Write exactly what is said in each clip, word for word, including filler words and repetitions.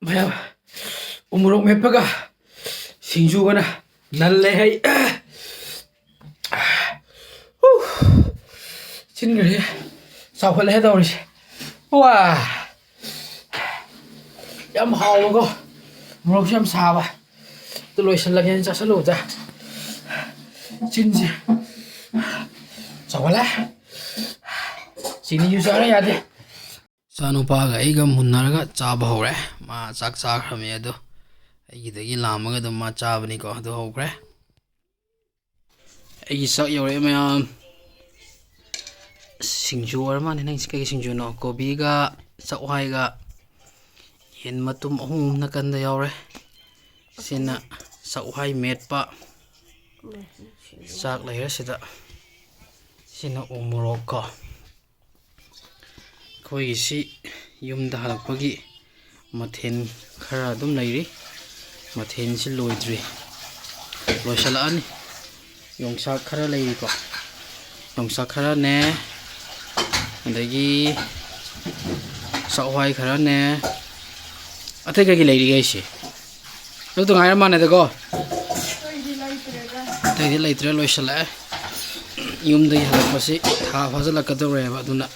ꯃꯌꯥꯝ, ꯎꯃꯣꯔꯣꯛ ꯃꯦꯠꯄꯒ ꯁꯤꯡꯖꯨꯒꯅ ꯅꯜꯂꯦ ꯍꯩ꯫ ꯍꯨ! ꯆꯤꯟꯒꯁꯦ ꯆꯥꯎꯈꯠꯂꯦ ꯇꯧꯔꯤꯁꯦ꯫ ꯋꯥ! ꯌꯥꯝ ꯍꯥꯎꯕꯀꯣ꯫ ꯃꯣꯔꯣꯛꯁꯨ ꯌꯥꯝ ꯁꯥꯕ꯫ ꯑꯗꯨ ꯂꯣꯏꯁꯤꯜꯂꯒꯦꯅ ꯆꯥꯁꯤꯜꯂꯨꯕꯗ ꯆꯤꯟꯁꯦ ꯆꯥꯎꯈꯠꯂꯦ꯫ ꯆꯤꯅꯤꯁꯨ ꯆꯥꯔ ꯌꯥꯗꯦ꯫ ꯏꯆꯥꯅꯨꯄꯥꯒ ꯑꯩꯒ ꯃꯨꯟꯅꯔꯒ ꯆꯥꯕ ꯍꯧꯔꯦ꯫ ꯃꯥ ꯆꯥꯛ ꯆꯥꯈ꯭ꯔꯕꯅꯦ ꯑꯗꯣ ꯑꯩꯒꯤꯗꯒꯤ ꯂꯥꯝꯃꯒ ꯑꯗꯨꯝ ꯃꯥ ꯆꯥꯕꯅꯤꯀꯣ꯫ ꯑꯗꯨ ꯍꯧꯈ꯭ꯔꯦ꯫ ꯑꯩꯒꯤ ꯆꯥꯛ ꯌꯧꯔꯛꯑꯦ ꯃꯌꯥꯝ꯫ ꯁꯤꯡꯖꯨ ꯑꯣꯏꯔ ꯃꯥꯜꯂꯦ꯫ ꯅꯪꯁꯤ ꯀꯩ ꯁꯤꯡꯖꯨꯅꯣ? ꯀꯣꯕꯤꯒ ꯆꯥꯛꯋꯥꯏꯒ ꯌꯦꯟ ꯃꯇꯨꯝ ꯑꯍꯨꯝ ꯑꯍꯨꯝ ꯅꯥꯀꯟꯗ ꯌꯥꯎꯔꯦ꯫ ꯁꯤꯅ ꯆꯥꯛꯋꯥꯏ ꯃꯦꯠꯄ꯫ ꯆꯥꯛ ꯂꯩꯔꯦ ꯁꯤꯗ꯫ ꯁꯤꯅ ꯎ ꯃꯣꯔꯣꯛꯀꯣ꯫ ꯑꯩꯈꯣꯏꯒꯤꯁꯤ ꯌꯨꯝꯗ ꯍꯜꯂꯛꯄꯒꯤ ꯃꯊꯦꯜ ꯈꯔ ꯑꯗꯨꯝ ꯂꯩꯔꯤ꯫ ꯃꯊꯦꯜꯁꯤ ꯂꯣꯏꯗ꯭ꯔꯤ, ꯂꯣꯏꯁꯤꯜꯂꯛꯑꯅꯤ꯫ ꯌꯣꯡꯆꯥꯛ ꯈꯔ ꯂꯩꯔꯤꯀꯣ, ꯌꯣꯡꯆꯥꯛ ꯈꯔꯅꯦ, ꯑꯗꯒꯤ ꯆꯥꯛꯍꯋꯥꯏ ꯈꯔꯅꯦ꯫ ꯑꯇꯩ ꯀꯩꯀꯩ ꯂꯩꯔꯤꯒꯦ ꯑꯩꯁꯦ? ꯑꯗꯨꯇ ꯉꯥꯏꯔ ꯃꯥꯟꯅꯦꯗꯀꯣ꯫ ꯑꯇꯩꯗꯤ ꯂꯩꯇ꯭ꯔꯦ, ꯂꯣꯏꯁꯤꯜꯂꯛꯑꯦ꯫ ꯌꯨꯝꯗꯒꯤ ꯍꯜꯂꯛꯄꯁꯤ ꯊꯥ ꯐꯥꯖꯤꯜꯂꯛꯀꯗꯧꯔꯦꯕ, ꯑꯗꯨꯅ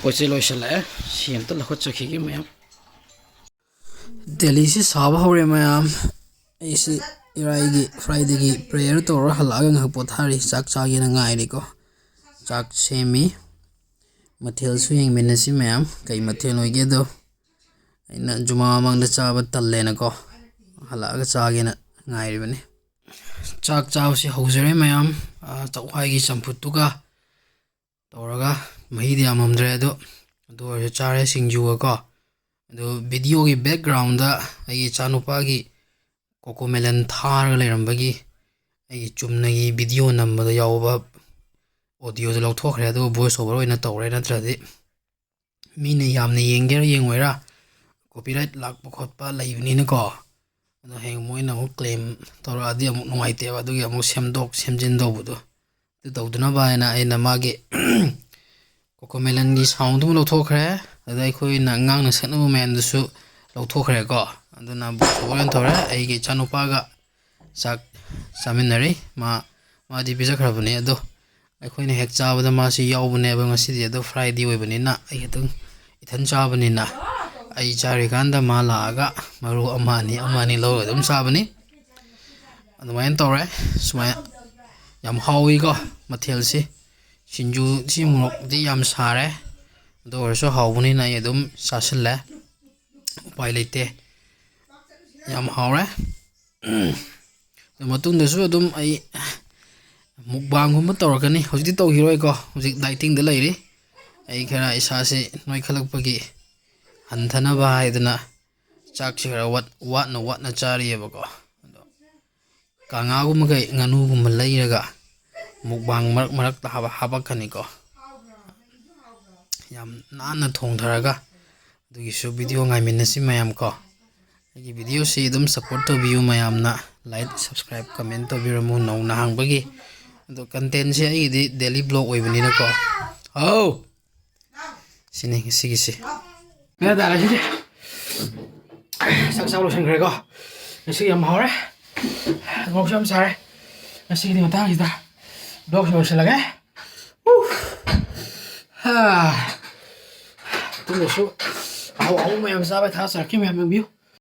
ꯄꯣꯠ ꯆꯩ ꯂꯣꯏꯁꯤꯜꯂꯛꯑꯦ꯫ ꯁꯤ ꯑꯝꯇ ꯂꯧꯈꯠꯆꯈꯤꯒꯦ ꯃꯌꯥꯝ꯫ ꯗꯦꯜꯂꯤꯁꯤ ꯁꯥꯕ ꯍꯧꯔꯦ ꯃꯌꯥꯝ꯫ ꯑꯩꯁꯤ ꯏꯔꯥꯏꯒꯤ, Fridayꯒꯤ prayer ꯇꯧꯔ ꯍꯜꯂꯛꯑꯒ ꯉꯥꯏꯍꯥꯛ ꯄꯣꯊꯥꯔꯤ꯫ ꯆꯥꯛ ꯆꯥꯒꯦꯅ ꯉꯥꯏꯔꯤꯀꯣ꯫ ꯆꯥꯛ ꯁꯦꯝꯃꯤ꯫ ꯃꯊꯦꯜꯁꯨ ꯌꯦꯡꯃꯤꯟꯅꯁꯤ ꯃꯌꯥꯝ꯫ ꯀꯩ ꯃꯊꯦꯜ ꯑꯣꯏꯒꯦꯗꯣ ꯑꯩꯅ ꯖꯨꯃꯥ ꯃꯃꯥꯡꯗ ꯆꯥꯕ ꯇꯜꯂꯦꯅꯀꯣ, ꯍꯜꯂꯛꯑꯒ ꯆꯥꯒꯦꯅ ꯉꯥꯏꯔꯤꯕꯅꯤ꯫ ꯆꯥꯛ ꯆꯥꯕꯁꯤ ꯍꯧꯖꯔꯦ ꯃꯌꯥꯝ꯫ ꯑꯥ, ꯆꯥꯛꯋꯥꯏꯒꯤ ꯆꯝꯐꯨꯠꯇꯨꯒ ꯇꯧꯔꯒ, ꯃꯍꯤꯗꯤ ꯌꯥꯝꯃꯝꯗ꯭ꯔꯦ ꯑꯗꯣ, ꯑꯗꯨ ꯑꯣꯏꯔꯁꯨ ꯆꯥꯔꯦ ꯁꯤꯡꯖꯨꯒꯀꯣ꯫ ꯑꯗꯣ videoꯒꯤ backgroundꯗ ꯑꯩꯒꯤ ꯏꯆꯥꯅꯨꯄꯥꯒꯤ ꯀꯣꯀꯣꯃꯦꯂꯟ ꯊꯥꯔꯒ ꯂꯩꯔꯝꯕꯒꯤ ꯑꯩꯒꯤ ꯆꯨꯝꯅꯒꯤ video ꯅꯝꯕꯗ ꯌꯥꯎꯕ audioꯗꯨ ꯂꯧꯊꯣꯛꯈ꯭ꯔꯦ, ꯑꯗꯨꯒ voice over ꯑꯣꯏꯅ ꯇꯧꯔꯦ꯫ ꯅꯠꯇ꯭ꯔꯗꯤ ꯃꯤꯅ ꯌꯥꯝꯅ ꯌꯦꯡꯒꯦꯔꯥ ꯌꯦꯡꯉꯣꯏꯔꯥ, copyright ꯂꯥꯛꯄ ꯈꯣꯠꯄ ꯂꯩꯕꯅꯤꯅꯀꯣ꯫ ꯑꯗꯣ ꯍꯌꯦꯡ ꯃꯣꯏꯅ ꯑꯃꯨꯛ claim ꯇꯧꯔꯛꯑꯗꯤ ꯑꯃꯨꯛ ꯅꯨꯡꯉꯥꯏꯇꯦꯕ, ꯑꯗꯨꯒꯤ ꯑꯃꯨꯛ ꯁꯦꯝꯗꯣꯛ ꯁꯦꯝꯖꯤꯟ ꯇꯧꯕꯗꯣ꯫ ꯑꯗꯨ ꯇꯧꯗꯅꯕ ꯍꯥꯏꯅ ꯑꯩꯅ ꯃꯥꯒꯤ ꯀꯣꯀꯣꯃꯦꯂꯟꯒꯤ soundꯗꯨ ꯑꯃ ꯂꯧꯊꯣꯛꯈ꯭ꯔꯦ꯫ ꯑꯗꯨꯗ ꯑꯩꯈꯣꯏꯅ ꯑꯉꯥꯡꯅ ꯁꯛꯅꯕ ꯃꯌꯥꯝꯗꯨꯁꯨ ꯂꯧꯊꯣꯛꯈ꯭ꯔꯦꯀꯣ꯫ ꯑꯗꯨꯅ ꯕꯣꯛꯁ ꯑꯣꯏꯅ ꯇꯧꯔꯦ꯫ ꯑꯩꯒꯤ ꯏꯆꯥꯅꯨꯄꯥꯒ ꯆꯥꯛ ꯆꯥꯃꯤꯟꯅꯔꯤ꯫ ꯃꯥ, ꯃꯥꯗꯤ ꯄꯤꯖꯈ꯭ꯔꯕꯅꯦ, ꯑꯗꯣ ꯑꯩꯈꯣꯏꯅ ꯍꯦꯛ ꯆꯥꯕꯗ ꯃꯥꯁꯤ ꯌꯥꯎꯕꯅꯦꯕ ꯉꯁꯤꯗꯤ꯫ ꯑꯗꯣ Friday ꯑꯣꯏꯕꯅꯤꯅ ꯑꯩ ꯑꯗꯨꯝ ꯏꯊꯟ ꯆꯥꯕꯅꯤꯅ, ꯑꯩ ꯆꯥꯔꯤꯀꯥꯟꯗ ꯃꯥ ꯂꯥꯛꯑꯒ ꯃꯔꯨ ꯑꯃ ꯑꯅꯤ, ꯑꯃ ꯑꯅꯤ ꯂꯧꯔꯒ ꯑꯗꯨꯝ ꯆꯥꯕꯅꯤ꯫ ꯑꯗꯨꯃꯥꯏꯅ ꯇꯧꯔꯦ꯫ ꯁꯨꯃꯥꯏꯅ ꯌꯥꯝ ꯍꯥꯎꯋꯤꯀꯣ ꯃꯊꯦꯜꯁꯤ꯫ ꯁꯤꯡꯖꯨꯁꯤ ꯃꯣꯔꯣꯛꯇꯤ ꯌꯥꯝ ꯁꯥꯔꯦ, ꯑꯗꯨ ꯑꯣꯏꯔꯁꯨ ꯍꯥꯎꯕꯅꯤꯅ ꯑꯩ ꯑꯗꯨꯝ ꯆꯥꯁꯤꯜꯂꯦ꯫ ꯎꯄꯥꯏ ꯂꯩꯇꯦ, ꯌꯥꯝ ꯍꯥꯎꯔꯦ꯫ ꯑꯗꯨ ꯃꯇꯨꯡꯗꯁꯨ ꯑꯗꯨꯝ ꯑꯩ mukbangꯒꯨꯝꯕ ꯇꯧꯔꯛꯀꯅꯤ꯫ ꯍꯧꯖꯤꯛꯇꯤ ꯇꯧꯈꯤꯔꯣꯏꯀꯣ, ꯍꯧꯖꯤꯛ dietingꯗ ꯂꯩꯔꯤ꯫ ꯑꯩ ꯈꯔ ꯏꯁꯥꯁꯤ ꯅꯣꯏꯈꯠꯂꯛꯄꯒꯤ ꯍꯟꯊꯅꯕ ꯍꯥꯏꯗꯅ ꯆꯥꯛꯁꯤ ꯈꯔ ꯋꯥꯠ-, ꯋꯥꯠꯅ ꯋꯥꯠꯅ ꯆꯥꯔꯤꯑꯕꯀꯣ꯫ ꯑꯗꯣ ꯀꯥꯡꯉꯥꯒꯨꯝꯕ ꯀꯩ, ꯉꯥꯅꯨꯒꯨꯝꯕ ꯂꯩꯔꯒ mukbang ꯃꯔꯛ ꯃꯔꯛꯇ ꯍꯥꯞꯄ-, ꯍꯥꯞꯄꯛꯀꯅꯤꯀꯣ꯫ ꯌꯥꯝ ꯅꯥꯟꯅ ꯊꯣꯡꯊꯔꯒ꯫ ꯑꯗꯨꯒꯤꯁꯨ video ꯉꯥꯏꯃꯤꯟꯅꯁꯤ ꯃꯌꯥꯝ ꯀꯣ꯫ ꯑꯩꯒꯤ videoꯁꯤ ꯑꯗꯨꯝ support ꯇꯧꯕꯤꯌꯨ ꯃꯌꯥꯝꯅ꯫ Like, subscribe, comment ꯇꯧꯕꯤꯔꯝꯃꯨ ꯅꯧꯅ ꯍꯥꯡꯕꯒꯤ꯫ ꯑꯗꯣ contentꯁꯦ ꯑꯩꯒꯤꯗꯤ daily vlog ꯑꯣꯏꯕꯅꯤꯅꯀꯣ꯫ ꯍꯥꯎ! ꯁꯤꯅꯤ ꯉꯁꯤꯒꯤꯁꯤ꯫ ꯀꯩꯅꯣ ꯇꯥꯔꯦ ꯁꯤꯗꯤ꯫ ꯆꯥꯛ ꯆꯥꯕ ꯂꯣꯏꯁꯤꯟꯈ꯭ꯔꯦꯀꯣ꯫ ꯉꯁꯤꯒꯤ ꯌꯥꯝ ꯍꯥꯎꯔꯦ꯫ ꯃꯣꯔꯣꯛꯁꯨ ꯌꯥꯝ ꯁꯥꯔꯦ꯫ ꯉꯁꯤꯒꯤꯗꯤ ꯃꯇꯥꯡꯁꯤꯗ vlogꯁꯤ ꯂꯣꯏꯁꯤꯜꯂꯒꯦ꯫ ꯎꯐ꯫ ꯍꯥ꯫ ꯃꯇꯨꯡꯗꯁꯨ ꯑꯍꯥꯎ ꯑꯍꯥꯎꯕ ꯃꯌꯥꯝ ꯆꯥꯕ ꯊꯥꯖꯔꯛꯀꯦ ꯃꯌꯥꯝ, ꯌꯦꯡꯕꯤꯌꯨ꯫